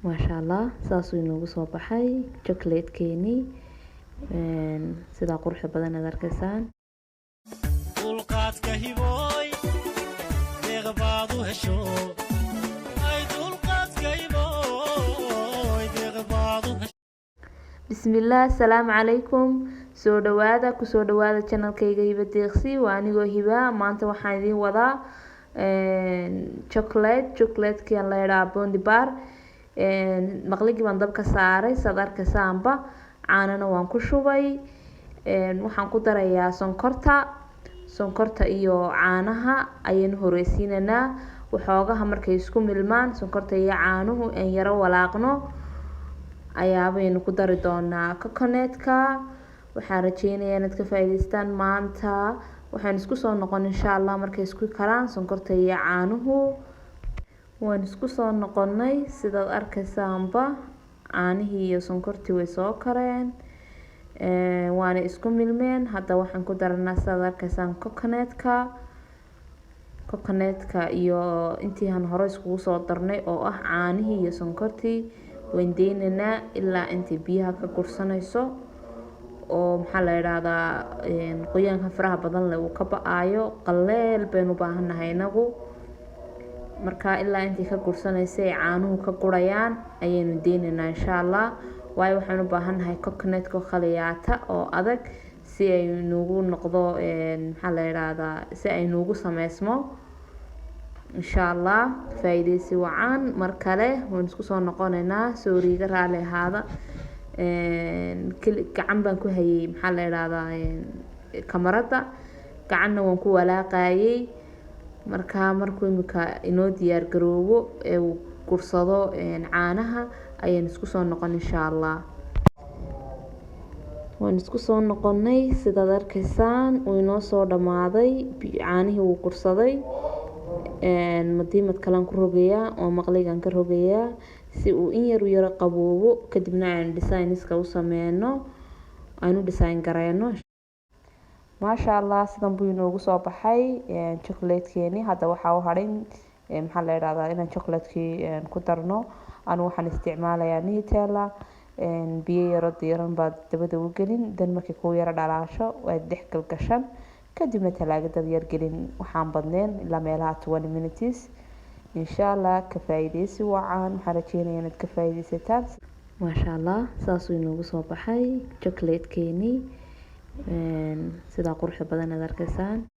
Maasha Allah, saasuu inoogu soo baxay chocolatekeenii, sidaa quruxda badan aad arkaysaan. Dulqaadka hibooy, deeq baad u hesho. Ay, dulqaadka hibooy, deeq baad u hesho. Bismillaah, asalaamu calaykum. Soo dhawaada, kusoo dhawaada channelkayga Hiba Deeqsi. Waa anigoo Hiba. Maanta waxaan idiin wadaa chocolate, chocolatekan la yidhaha Bondi Bar. Maqligii baan dabka saaray, saad arkaysaanba. Caanana waan ku shubay. Waxaan ku darayaa sonkorta. Sonkorta iyo caanaha ayaynu horeysiinanaa waxoogaha. Markay isku milmaan sonkorta iyo caanuhu, aan yaro walaaqno, ayaabaynu ku dari doonaa coconutka. Waxaan rajeynayaa inaad ka faa'iidaystaan maanta. Waxaan isku soo noqon, insha Allah, markay isku karaan sonkorta iyo caanuhu. Waan isku soo noqonay. Sidaad arkaysaanba, caanihii iyo sonkortii way soo kareen, waana isku milmeen. Hadda waxaan ku daranaa, sidaad arkaysaan, coconutka. Coconutka iyo intii aan hore iskugu soo darnay, oo ah caanihii iyo sonkortii, wayn deynaynaa ilaa intay biyaha ka gursanayso, oo maxaa la yidhaahdaa, qoyaanka faraha badan leh uu ka ba-aayo. Qaleel baynu u baahannahay inagu. Marka ilaa intay ka gursanaysa ay caanuhu ka gurayaan ayaynu deynaynaa, insha Allah, waayo waxaan u baahannahay coconutka khaliyaata oo adag, si ay nugu noqdo, maxaa la yidhaahdaa, si ay nugu sameysmo, insha Allah. Faa-iideysi wacan. Mar kale waan isku soo noqoneynaa. Sorry, iga raali ahaada. Gacan baan ku hayay, maxaa la yidhaahdaa, kamarada, gacanna waan ku walaaqayay. Marka markuu imika inoo diyaar garoobo ee uu gursado caanaha, ayaan isku soo noqon, insha Allah. Waan isku soo noqonay. Sidaad arkaysaan, wuu inoo soo dhamaaday, caanihii wuu gursaday. Madiimad kalaan ku rogayaa oo maqligaan ka rogayaa, si uu in yar u yaro qaboobo. Kadibna aynu designiska u sameyno, aynu design gareyno. Maasha Allah, sidan buu inoogu soo baxay chocolatekeeni. Hadda waxaa u hadhay, maxaa la yidhahdaa, inaan chocolatekii ku darno. Anigu waxaan isticmaalayaa Nutella. Biyo yaro diiran baad dabada u gelin, dan markay kuu yaro dhalaasho waad dhex galgashan, kadibna talaagadaad yar gelin, waxaan badneen ilaa meelaha 20 minutes, insha Allah. Ka faa'iideysi wacan. Waxaan rajeynaya inaad ka faa'iideysataan. Maasha Allah, saasuu inoogu soo baxay chocolatekeeni, sidaa quruxda badan aad arkaysaan.